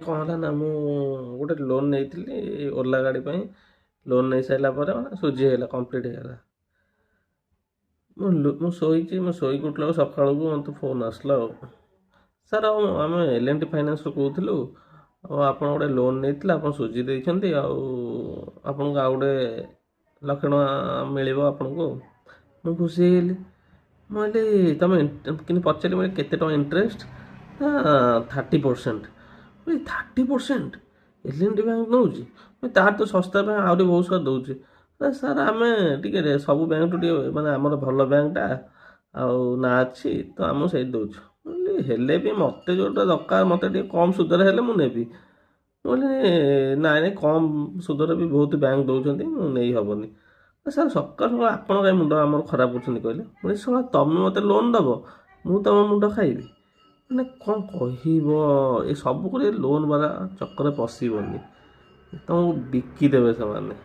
କ'ଣ ହେଲା ନା, ମୁଁ ଗୋଟେ ଲୋନ୍ ନେଇଥିଲି ଓଲା ଗାଡ଼ି ପାଇଁ। ଲୋନ୍ ନେଇସାରିଲା ପରେ ମାନେ ସୁଝି ହେଇଗଲା, କମ୍ପ୍ଲିଟ୍ ହେଇଗଲା। ମୁଁ ଶୋଇଛି, ମୁଁ ଶୋଇକି ଉଠିଲା ବେଳକୁ ସକାଳକୁ ମୋତେ ଫୋନ୍ ଆସିଲା, ଆଉ ସାର୍, ଆଉ ଆମେ ଏଲ୍ ଏନ୍ ଟି ଫାଇନାନ୍ସରୁ କହୁଥିଲୁ, ଆଉ ଆପଣ ଗୋଟେ ଲୋନ୍ ନେଇଥିଲେ, ଆପଣ ସୁଝି ଦେଇଛନ୍ତି, ଆଉ ଆପଣଙ୍କୁ ଆଉ ଗୋଟେ ଲକ୍ଷେ ଟଙ୍କା ମିଳିବ ଆପଣଙ୍କୁ। ମୁଁ ଖୁସି ହେଇଗଲି। ମୁଁ କହିଲି ତୁମେ କିନ୍ତୁ ପଚାରିଲି, ମୁଁ କେତେ ଟଙ୍କା ଇଣ୍ଟରେଷ୍ଟ? ନା, 30%। 30% ଏଲ୍ ଏନ୍ ଟି ବ୍ୟାଙ୍କ ନେଉଛି? ତାର ତ ଶସ୍ତା ବ୍ୟାଙ୍କ ଆହୁରି ବହୁତ ସାରା ଦେଉଛି। ନା ସାର୍, ଆମେ ଟିକେ ସବୁ ବ୍ୟାଙ୍କଠୁ ଟିକେ ମାନେ ଆମର ଭଲ ବ୍ୟାଙ୍କଟା ଆଉ ନାଁ ଅଛି ତ, ଆମକୁ ସେଇଠି ଦେଉଛୁ। ମୁଁ କହିଲି ହେଲେ ବି ମୋତେ ଯେଉଁଟା ଦରକାର, ମୋତେ ଟିକେ କମ୍ ସୁଧରେ ହେଲେ ମୁଁ ନେବି। ମୁଁ କହିଲି ନାଇଁ ନାଇଁ, କମ୍ ସୁଧରେ ବି ବହୁତ ବ୍ୟାଙ୍କ ଦେଉଛନ୍ତି, ମୁଁ ନେଇ ହେବନି। ସାର୍, ସକାଳୁ ସକାଳୁ ଆପଣ କାଇଁ ମୁଣ୍ଡ ଆମର ଖରାପ କରୁଛନ୍ତି କହିଲେ। ମୁଁ କହିଲି ଶଳା, ତମେ ମୋତେ ଲୋନ୍ ଦେବ, ମୁଁ ତମ ମୁଣ୍ଡ ଖାଇବି? ମାନେ କ'ଣ କହିବ, ଏ ସବୁ କରି ଲୋନ୍ ବାଲା ଚକ୍କରରେ ପଶିବନି, ତମକୁ ବିକିଦେବେ ସେମାନେ।